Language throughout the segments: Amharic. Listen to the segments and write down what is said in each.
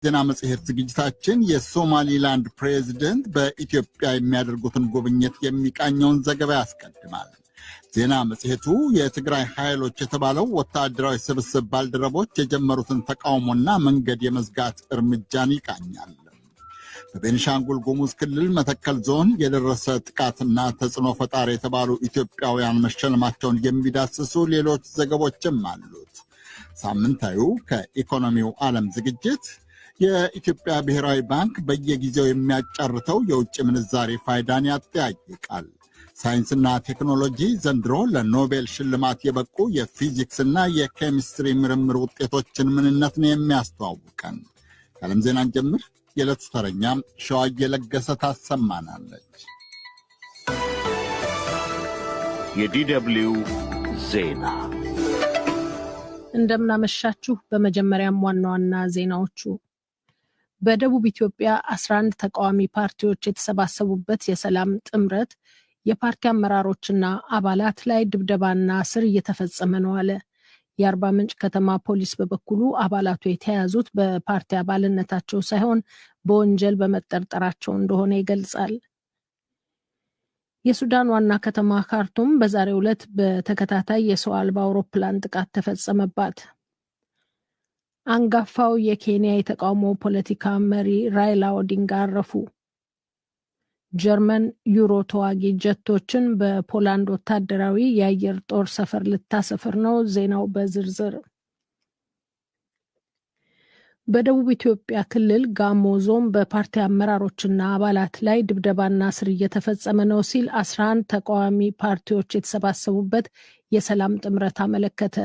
ዜና መጽሔት ዝግጅታችን የሶማሊላንድ ፕሬዚደንት በኢትዮጵያ የሚያደርጉትን ጉብኝት የሚቃኘውን ዘገባ ያስቀድማል። ዜና መጽሔቱ የትግራይ ኃይሎች የተባለው ወታደራዊ ስብስብ ባልደረቦች የጀመሩትን ተቃውሞና መንገድ የመዝጋት እርምጃን ይቃኛል። በቤኒሻንጉል ጉሙዝ ክልል መተከል ዞን የደረሰ ጥቃትና ተጽዕኖ ፈጣሪ የተባሉ ኢትዮጵያውያን መሸለማቸውን የሚዳስሱ ሌሎች ዘገቦችም አሉት። ሳምንታዊው ከኢኮኖሚው ዓለም ዝግጅት የኢትዮጵያ ብሔራዊ ባንክ በየጊዜው የሚያጫርተው የውጭ ምንዛሬ ፋይዳን ያጠያይቃል። ሳይንስና ቴክኖሎጂ ዘንድሮ ለኖቤል ሽልማት የበቁ የፊዚክስና የኬሚስትሪ ምርምር ውጤቶችን ምንነት ነው የሚያስተዋውቀን። ከዓለም ዜናን ጀምር። የዕለቱ ተረኛ ሸዋዬ ለገሰ ታሰማናለች። የ DW ዜና እንደምናመሻችሁ። በመጀመሪያም ዋና ዋና ዜናዎቹ በደቡብ ኢትዮጵያ 11 ተቃዋሚ ፓርቲዎች የተሰባሰቡበት የሰላም ጥምረት የፓርቲ አመራሮችና አባላት ላይ ድብደባና እስር እየተፈጸመ ነው አለ። የአርባ ምንጭ ከተማ ፖሊስ በበኩሉ አባላቱ የተያዙት በፓርቲ አባልነታቸው ሳይሆን በወንጀል በመጠርጠራቸው እንደሆነ ይገልጻል። የሱዳን ዋና ከተማ ካርቱም በዛሬው ዕለት በተከታታይ የሰው አልባ አውሮፕላን ጥቃት ተፈጸመባት። አንጋፋው የኬንያ የተቃውሞ ፖለቲካ መሪ ራይላ ኦዲንጋ አረፉ። ጀርመን ዩሮ ተዋጊ ጀቶችን በፖላንድ ወታደራዊ የአየር ጦር ሰፈር ልታሰፍር ነው። ዜናው በዝርዝር። በደቡብ ኢትዮጵያ ክልል ጋሞ ዞን በፓርቲ አመራሮችና አባላት ላይ ድብደባና እስር እየተፈጸመ ነው ሲል 11 ተቃዋሚ ፓርቲዎች የተሰባሰቡበት የሰላም ጥምረት አመለከተ።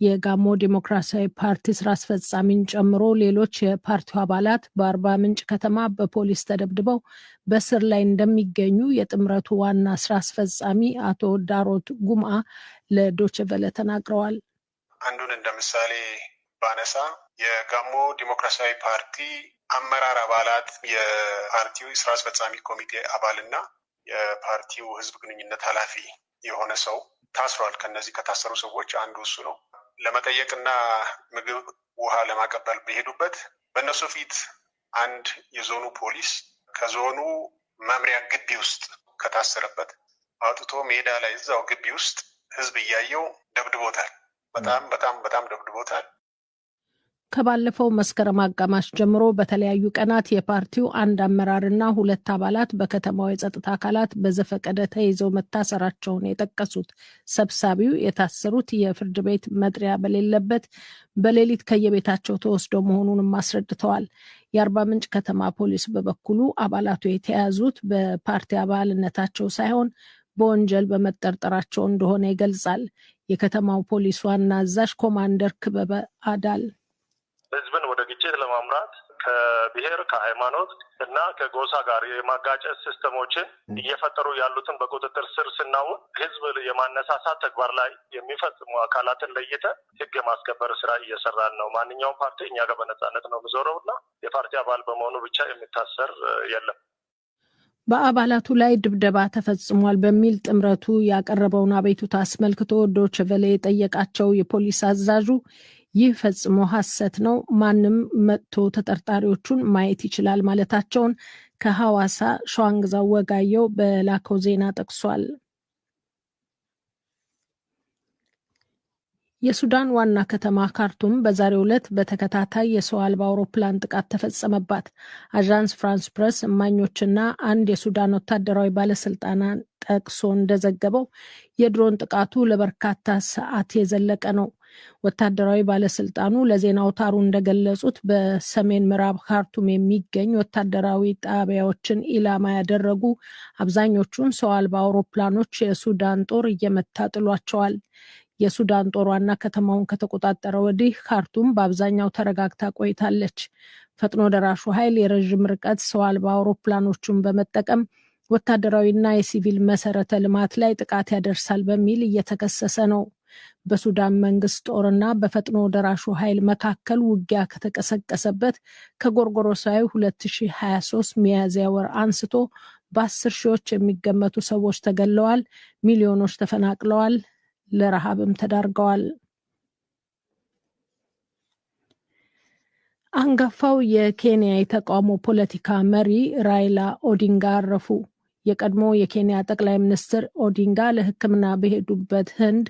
የጋሞ ዴሞክራሲያዊ ፓርቲ ስራ አስፈጻሚን ጨምሮ ሌሎች የፓርቲው አባላት በአርባ ምንጭ ከተማ በፖሊስ ተደብድበው በስር ላይ እንደሚገኙ የጥምረቱ ዋና ስራ አስፈጻሚ አቶ ዳሮት ጉምአ ለዶችቨለ ተናግረዋል። አንዱን እንደ ምሳሌ ባነሳ የጋሞ ዴሞክራሲያዊ ፓርቲ አመራር አባላት፣ የፓርቲው ስራ አስፈጻሚ ኮሚቴ አባልና የፓርቲው ህዝብ ግንኙነት ኃላፊ የሆነ ሰው ታስሯል። ከነዚህ ከታሰሩ ሰዎች አንዱ እሱ ነው። ለመጠየቅና ምግብ ውሃ ለማቀበል በሄዱበት በእነሱ ፊት አንድ የዞኑ ፖሊስ ከዞኑ መምሪያ ግቢ ውስጥ ከታሰረበት አውጥቶ ሜዳ ላይ እዛው ግቢ ውስጥ ህዝብ እያየው ደብድቦታል። በጣም በጣም በጣም ደብድቦታል። ከባለፈው መስከረም አጋማሽ ጀምሮ በተለያዩ ቀናት የፓርቲው አንድ አመራርና ሁለት አባላት በከተማው የጸጥታ አካላት በዘፈቀደ ተይዘው መታሰራቸውን የጠቀሱት ሰብሳቢው የታሰሩት የፍርድ ቤት መጥሪያ በሌለበት በሌሊት ከየቤታቸው ተወስደው መሆኑንም አስረድተዋል። የአርባ ምንጭ ከተማ ፖሊስ በበኩሉ አባላቱ የተያዙት በፓርቲ አባልነታቸው ሳይሆን በወንጀል በመጠርጠራቸው እንደሆነ ይገልጻል። የከተማው ፖሊስ ዋና አዛዥ ኮማንደር ክበበ አዳል ህዝብን ወደ ግጭት ለማምራት ከብሔር፣ ከሃይማኖት እና ከጎሳ ጋር የማጋጨት system ኦችን እየፈጠሩ ያሉትን በቁጥጥር ስር ስናውል ህዝብ የማነሳሳት ተግባር ላይ የሚፈጽሙ አካላትን ለይተን ህግ የማስከበር ስራ እየሰራን ነው። ማንኛውም ፓርቲ እኛ ጋር በነጻነት ነው የሚዞረው እና የፓርቲ አባል በመሆኑ ብቻ የሚታሰር የለም። በአባላቱ ላይ ድብደባ ተፈጽሟል በሚል ጥምረቱ ያቀረበውን አቤቱታ አስመልክቶ ዶችቨሌ የጠየቃቸው የፖሊስ አዛዡ ይህ ፈጽሞ ሐሰት ነው፣ ማንም መጥቶ ተጠርጣሪዎቹን ማየት ይችላል ማለታቸውን ከሐዋሳ ሸዋንግዛው ወጋየው በላከው ዜና ጠቅሷል። የሱዳን ዋና ከተማ ካርቱም በዛሬው ዕለት በተከታታይ የሰው አልባ አውሮፕላን ጥቃት ተፈጸመባት። አዣንስ ፍራንስ ፕሬስ እማኞችና አንድ የሱዳን ወታደራዊ ባለስልጣናት ጠቅሶ እንደዘገበው የድሮን ጥቃቱ ለበርካታ ሰዓት የዘለቀ ነው። ወታደራዊ ባለስልጣኑ ለዜና አውታሩ እንደገለጹት በሰሜን ምዕራብ ካርቱም የሚገኝ ወታደራዊ ጣቢያዎችን ኢላማ ያደረጉ አብዛኞቹን ሰው አልባ አውሮፕላኖች የሱዳን ጦር እየመታ ጥሏቸዋል። የሱዳን ጦር ዋና ከተማውን ከተቆጣጠረ ወዲህ ካርቱም በአብዛኛው ተረጋግታ ቆይታለች። ፈጥኖ ደራሹ ኃይል የረዥም ርቀት ሰው አልባ አውሮፕላኖቹን በመጠቀም ወታደራዊና የሲቪል መሰረተ ልማት ላይ ጥቃት ያደርሳል በሚል እየተከሰሰ ነው። በሱዳን መንግስት ጦርና በፈጥኖ ደራሹ ኃይል መካከል ውጊያ ከተቀሰቀሰበት ከጎርጎሮሳዊ 2023 ሚያዝያ ወር አንስቶ በ10 ሺዎች የሚገመቱ ሰዎች ተገለዋል፣ ሚሊዮኖች ተፈናቅለዋል፣ ለረሃብም ተዳርገዋል። አንጋፋው የኬንያ የተቃውሞ ፖለቲካ መሪ ራይላ ኦዲንጋ አረፉ። የቀድሞ የኬንያ ጠቅላይ ሚኒስትር ኦዲንጋ ለሕክምና በሄዱበት ህንድ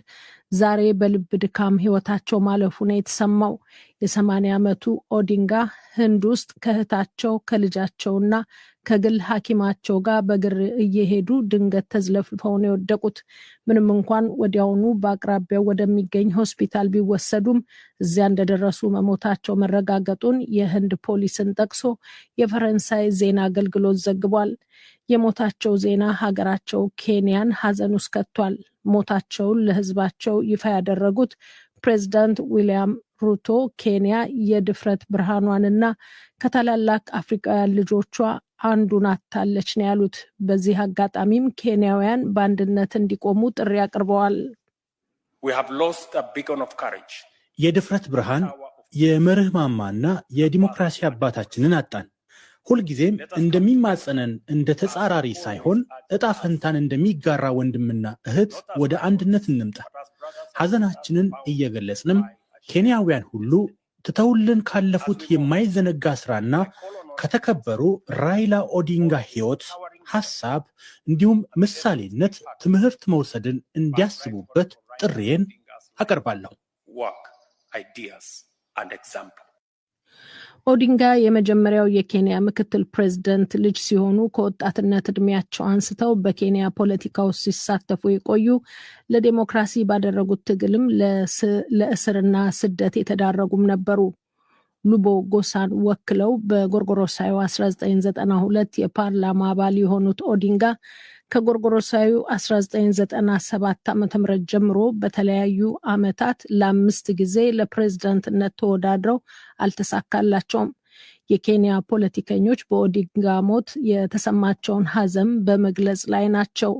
ዛሬ በልብ ድካም ህይወታቸው ማለፉ ነው የተሰማው። የ80 ዓመቱ ኦዲንጋ ህንድ ውስጥ ከእህታቸው፣ ከልጃቸውና ከግል ሐኪማቸው ጋር በእግር እየሄዱ ድንገት ተዝለፍልፈው ነው የወደቁት። ምንም እንኳን ወዲያውኑ በአቅራቢያው ወደሚገኝ ሆስፒታል ቢወሰዱም እዚያ እንደደረሱ መሞታቸው መረጋገጡን የህንድ ፖሊስን ጠቅሶ የፈረንሳይ ዜና አገልግሎት ዘግቧል። የሞታቸው ዜና ሀገራቸው ኬንያን ሀዘን ውስጥ ከቷል። ሞታቸውን ለህዝባቸው ይፋ ያደረጉት ፕሬዚዳንት ዊልያም ሩቶ ኬንያ የድፍረት ብርሃኗንና ከታላላቅ አፍሪካውያን ልጆቿ አንዱን አጥታለች ነው ያሉት። በዚህ አጋጣሚም ኬንያውያን በአንድነት እንዲቆሙ ጥሪ አቅርበዋል። የድፍረት ብርሃን፣ የመርህ ማማና የዲሞክራሲ አባታችንን አጣን። ሁልጊዜም እንደሚማጸነን እንደ ተጻራሪ ሳይሆን እጣ ፈንታን እንደሚጋራ ወንድምና እህት ወደ አንድነት እንምጣ። ሐዘናችንን እየገለጽንም ኬንያውያን ሁሉ ትተውልን ካለፉት የማይዘነጋ ስራና ከተከበሩ ራይላ ኦዲንጋ ሕይወት፣ ሐሳብ እንዲሁም ምሳሌነት ትምህርት መውሰድን እንዲያስቡበት ጥሪዬን አቀርባለሁ። ኦዲንጋ የመጀመሪያው የኬንያ ምክትል ፕሬዝደንት ልጅ ሲሆኑ ከወጣትነት እድሜያቸው አንስተው በኬንያ ፖለቲካ ውስጥ ሲሳተፉ የቆዩ፣ ለዴሞክራሲ ባደረጉት ትግልም ለእስርና ስደት የተዳረጉም ነበሩ። ሉቦ ጎሳን ወክለው በጎርጎሮሳዊ 1992 የፓርላማ አባል የሆኑት ኦዲንጋ ከጎርጎሮሳዊ 1997 ዓ.ም ጀምሮ በተለያዩ ዓመታት ለአምስት ጊዜ ለፕሬዝዳንትነት ተወዳድረው አልተሳካላቸውም። የኬንያ ፖለቲከኞች በኦዲንጋ ሞት የተሰማቸውን ሐዘን በመግለጽ ላይ ናቸው።